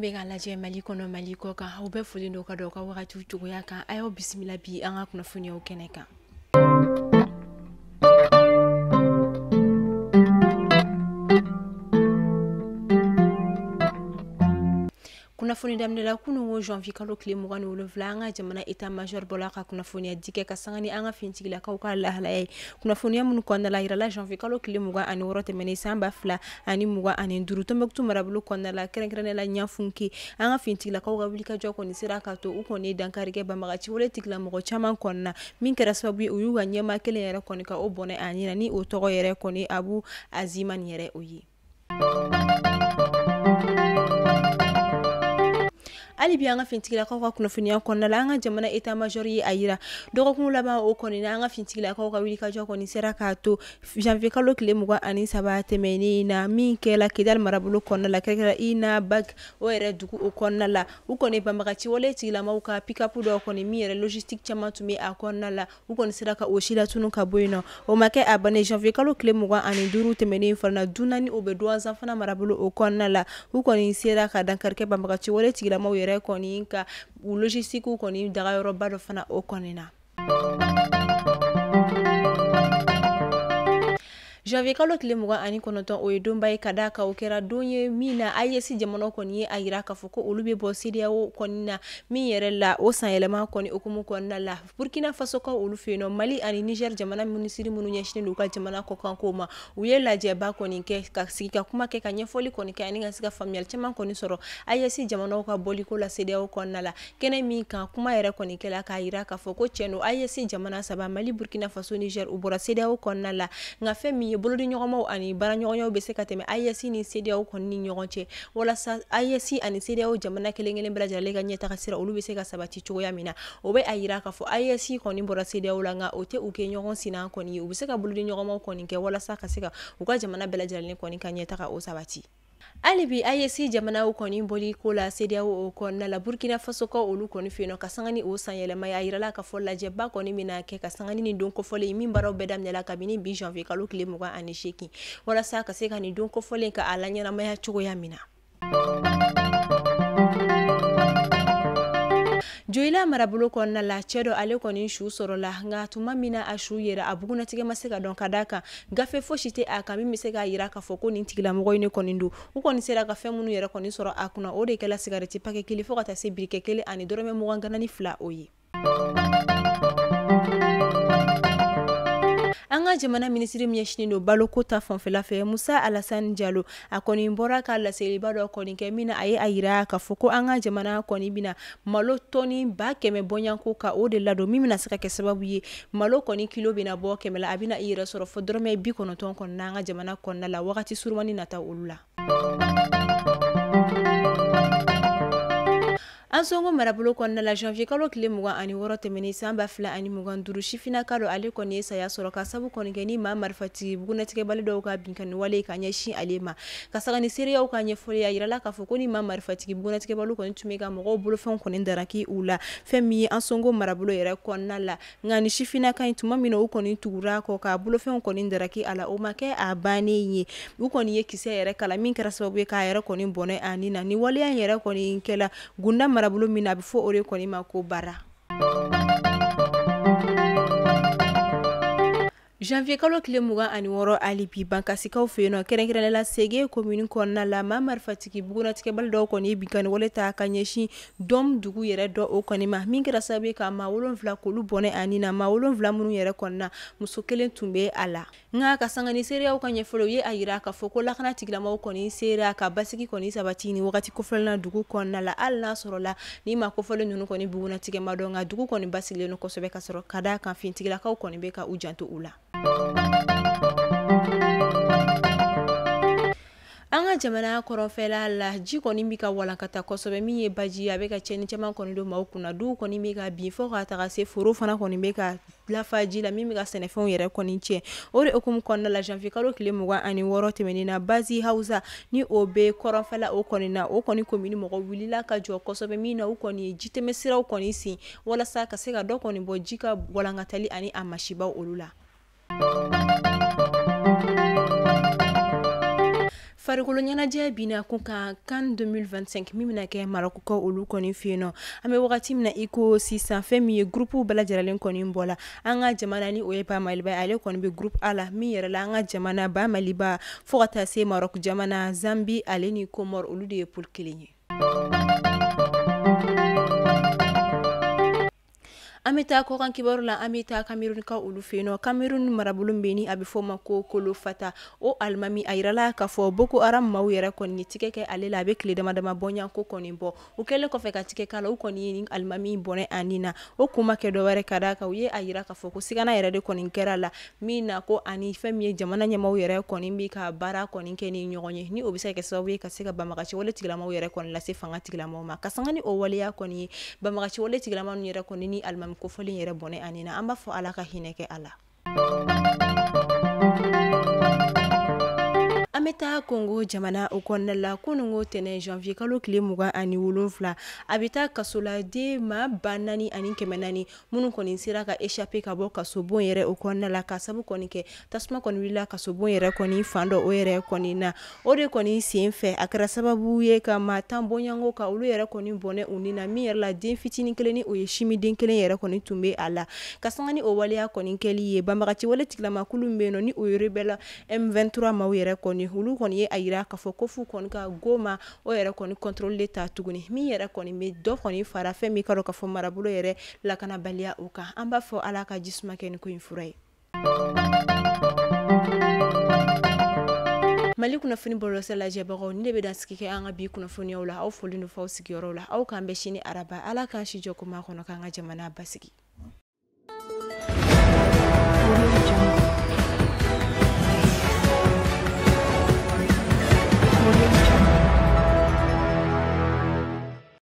Minnu bɛ k'a lajɛ Mali kɔnɔ, Mali kɔ kan, aw bɛɛ folen don ka dɔn ka wagatiw cogoya kan. A y'aw bisimila bi an ka kunnafoniyaw kɛnɛ kan. Kunnafoni daminɛ la, kunun ko janvier kalo tile 27, an ka jamana état major bɔla ka kunnafoniya di kɛ ka sanga ni an ka finitigilakaw ka lahalaya ye. Kunnafoniya minnu kɔnɔna la, yirala janvier kalo tile 26 tɛmɛnen san 2025, Tombouctou marabolo kɔnɔna la, kɛrɛnkɛrɛnnenya la Ɲafunke, an ka finitigilakaw ka wulikajɔ kɔni sera ka to u kɔni ye dankari kɛ banbagaci wale tigilamɔgɔ caman kɔnɔna, min kɛra sababu ye u y'u ka ɲɛmaa kelen yɛrɛ kɔni ka o bɔnɛ a ɲɛna, ni o tɔgɔ yɛrɛ kɔni Abu Azimani yɛrɛ o ye. Hali bi an ka finitigilakaw ka kunnafoniya kɔnɔna la, an ka jamana état major ye a yira dɔgɔkun laban o kɔni na, an ka finitigilakaw ka wulikajɔ kɔni sera k'a to janvier kalo tile 23 tɛmɛnen na, min kɛla Kidal marabolo kɔnɔna la, kɛrɛnkɛrɛn Ina Bag o yɛrɛ dugu o kɔnɔna la. U kɔni banbagaci wale tigilamaw ka pick-up dɔw kɔni min yɛrɛ logistique caman tun bɛ a kɔnɔna la, u kɔni sera ka o si latunu ka bɔ yen nɔ. O ma kɛ a bannen, janvier kalo tile 25 tɛmɛnen fana, Dunani o bɛ Douentza fana marabolo o kɔnɔna la, u kɔni sera ka dankari kɛ banbagaci wale tigilamaw yɛrɛ kɔni ka u logistique kɔni dagayɔrɔba dɔ fana o kɔni na. Janvier kalo tile 29, o ye donba ye ka d'a kan o kɛra don ye min na AES jamanaw kɔni ye a yira k'a fɔ ko olu bɛ bɔ CEDEAO kɔni na, min yɛrɛ la o sanyɛlɛma kɔni hukumu kɔnɔna la. Burkina Faso kaw olu fɛ yen nɔ, Mali ani Niger jamana minisiri minnu ɲɛsinnen don u ka jamana kɔkankow ma, u ye lajɛba kɔni kɛ ka sigi ka kuma kɛ, ka ɲɛfɔli kɔni kɛ ani ka se ka faamuyali caman kɔni sɔrɔ AES jamanaw ka bɔliko la CEDEAO kɔnɔna la. Kɛnɛ min kan, kuma yɛrɛ kɔni kɛla k'a yira k'a fɔ ko tiɲɛ don, AES jamana saba, Mali, Burkina Faso, Niger, u bɔra CEDEAO kɔnɔna la, nka fɛn min ye bolodiɲɔgɔnmaw ani baaraɲɔgɔnyaw bɛ se ka tɛmɛ AES ni CEDEAO kɔni ni ɲɔgɔn cɛ, walasa AES ani CEDEAO jamana kelen kelen bɛɛ lajɛlen ka ɲɛtaga sira olu bɛ se ka sabati cogoya min na. O bɛ a yira k'a fɔ AES kɔni bɔra CEDEAO la, nka o tɛ u kɛ ɲɔgɔn sina kɔni ye, u bɛ se ka bolodiɲɔgɔnmaw kɔni kɛ walasa ka se ka u ka jamana bɛɛ lajɛlen kɔni ka ɲɛtaga o sabati. Hali bi AES jamanaw kɔni bɔli ko la CEDEAO o kɔnɔna la, Burkina Faso kaw olu kɔni fɛ yen nɔ, ka sanga ni o sanyɛlɛma ye, a yirala k'a fɔ lajɛba kɔni bɛna kɛ ka sanga ni don kofɔlen min baaraw bɛɛ daminɛla kabini bi janvier kalo tile 28, walasa ka se ka nin don kofɔlen ka a laɲɛnamaya cogoya min na. Joyila marabolo kɔnɔna la, cɛ dɔ ale kɔni su sɔrɔla, nka tuma min na a su yera, a bugunnatigɛ ma se ka dɔn ka d'a kan gafe fosi tɛ a kan min bɛ se k'a yira k'a fɔ ko nin tigilamɔgɔ in ne kɔni don. U kɔni sera ka fɛn minnu yɛrɛ kɔni sɔrɔ a kunna, o de kɛla sigarɛti pakɛ kelen fo ka taa se birikɛ kelen ani dɔrɔmɛ 22 o ye. An ka jamana minisiri min ɲɛsinnen don baloko ta fanfɛla fɛ, Musa Alassane Diallo, a kɔni bɔra ka laseliba dɔ kɔni kɛ min na a ye a yira k'a fɔ ko an ka jamana kɔni bɛna malo tɔni 100 000 bɔɲɔgɔnko ka o de ladon, min bɛna se ka kɛ sababu ye malo kɔni kilo bɛna bɔ 100 la, a bɛna i yɛrɛ sɔrɔ fo dɔrɔmɛ 90 kɔni na an ka jamana kɔnɔna la wagati surumani nata olu la. Ansongo marabolo kɔnɔna la, janvier kalo tile 26 tɛmɛnen san 2025, sifinnaka dɔ ale kɔni ye saya sɔrɔ ka sabu kɔni kɛ ni maa marifatigi bugunnatigɛbali dɔw ka binkanni wale ka ɲɛsin ale ma. Ka sanga ni seereyaw ka ɲɛfɔli, a yirala k'a fɔ ko ni maa marifatigi bugunnatigɛbali kɔni tun bɛ ka mɔgɔw bolofɛnw kɔni daraki u la, fɛn min ye Ansongo marabolo yɛrɛ kɔnɔna la. Nka ni sifinnaka in, tuma min na u kɔni tugura kɔ k'a bolofɛnw kɔni daraki a la, o ma kɛ a bannen ye, u kɔni ye kisɛ yɛrɛ kala min kɛra sababu ye k'a yɛrɛ kɔni bɔnɛ a ni na. Ni waleya in yɛrɛ kɔni kɛla Gunda marabolo min na, a bɛ fɔ o de kɔni ma ko Bara. Janvier kalo tile 26, hali bi Bankasikaw fɛ yen nɔ, kɛrɛnkɛrɛnnenya la Sege commune kɔnɔna la, maa marifatigi bugunnatigɛbali dɔw kɔni ye binkanni wale ta ka ɲɛsin Dɔm dugu yɛrɛ dɔ o kɔni ma, min kɛra sababu ye ka maa 7 k'olu bɔnɛ a ni na. Maa 7 minnu yɛrɛ kɔni na, muso kelen tun bɛ a la. Nka ka sanga ni seereyaw ka ɲɛfɔli, u ye a yira k'a fɔ ko lakana tigilamaw kɔni sera ka basigi kɔni sabati ni wagati kofɔlen na dugu kɔnɔna la, hali n'a sɔrɔla ni maa kofɔlen ninnu kɔni bugunnatigɛ ma dɔn, nka dugu kɔni basigilen don kosɛbɛ ka sɔrɔ ka d'a kan finitigilakaw kɔni bɛ ka u janto u la. An ka jamana kɔrɔnfɛla la, ji kɔni bɛ ka walankata kosɛbɛ, min ye baji ye, a bɛ ka tiɲɛni caman kɔni don maaw kunna, duw kɔni bɛ ka bin fo ka taga se foro fana kɔni bɛ ka lafa ji la, min bɛ ka sɛnɛfɛnw yɛrɛ kɔni tiɲɛ. O de hukumu kɔnɔna la, janvier kalo tile 26 tɛmɛnen na, Bazi Hausa ni o bɛ kɔrɔnfɛla o kɔni na, o kɔni komini mɔgɔw wulila ka jɔ kosɛbɛ, min na u kɔni ye jitɛmɛsiraw kɔni sen walasa ka se ka dɔ kɔni bɔ ji ka walankatali ani a masibaw olu la. Farikolo ɲɛnajɛ bina kun kan CAN 2025 min bɛna kɛ Marɔkukaw olu kɔni fɛ yen nɔ. An bɛ wagati min na i ko sisan, fɛn min ye groupe bɛɛ lajɛlen kɔni bɔla, an ka jamana ni o ye Ba Maliba ye, ale kɔni bɛ groupe A la, min yɛrɛ la an ka jamana Ba Maliba fo ka taa se Marɔku jamana, Zambi ale ni Komɔri, olu de ye poule kelen ye. An bɛ taa kɔkan kibaru la. An bɛ taa Kamerunkaw olu fɛ yen nɔ. Kamerun marabolo bɛ ni a bɛ fɔ o ma ko Kolofata, o alimami, a yirala k'a fɔ Boko Haram maaw yɛrɛ kɔni ye tigɛ kɛ ale la. A bɛ tile dama dama bɔɲɔgɔnko kɔni bɔ. U kɛlen kɔfɛ ka tigɛ k'a la, u kɔni ye nin alimami bɔnɛ a nin na. O kun ma kɛ dɔwɛrɛ ka d'a kan, u ye a yira k'a fɔ ko sigana yɛrɛ de kɔni kɛra la, min na ko ani fɛn min ye jamana ɲɛmaaw yɛrɛ kɔni bɛ ka baara kɔni kɛ ni ɲɔgɔn ye, ni o bɛ se ka kɛ sababu ye ka se ka banbagaci wale tigilamaw yɛrɛ kɔni lase fanga tigilamaw ma. Ka sanga ni o waleya kɔni ye, banbagaci wale tigilama ninnu yɛrɛ kɔni ni alimami kofɔlen yɛrɛ bɔnɛ a nin na. An b'a fɔ Ala ka hinɛ kɛ a la. An bɛ taa Kongo jamana o kɔnɔna la. Kununko tɛnɛn, janvier kalo tile 27, a bɛ taa kasoladen maa 4400 minnu kɔni sera ka échapper ka bɔ kasobon yɛrɛ o kɔnɔna la, ka sabu kɔni kɛ tasuma kɔni wulila kasobon yɛrɛ kɔni fan dɔ o yɛrɛ kɔni na. O de kɔni sen fɛ, a kɛra sababu ye ka maa 10 bɔɲɔgɔnko ka olu yɛrɛ kɔni bɔnɛ u ni na, min yɛrɛ la den fitinin kelen ni o ye simiden kelen yɛrɛ kɔni tun bɛ a la. Ka sanga ni o waleya kɔni kɛli ye, banbagaci wale tigilamakulu min bɛ yen nɔ ni o ye rebelle M23 maaw yɛrɛ kɔni, olu kɔni ye a yira k'a fɔ ko f'u kɔni ka Goma o yɛrɛ kɔni contrôle de ta tuguni, min yɛrɛ kɔni bɛ dɔ kɔni fara fɛn min ka dɔn k'a fɔ marabolo yɛrɛ lakanabaliya o kan. An b'a fɔ Ala ka jisuma kɛ ni ko in fura ye. Mali kunnafoni bɔlɔlɔsira lajɛbagaw, ni de bɛ dan sigi kɛ an ka bi kunnafoniyaw la. Aw folilen don f'aw sigiyɔrɔ la. Aw k'an bɛn sini araba. Ala k'an si jɔ ko ma kɔnɔ, k'an ka jamana basigi.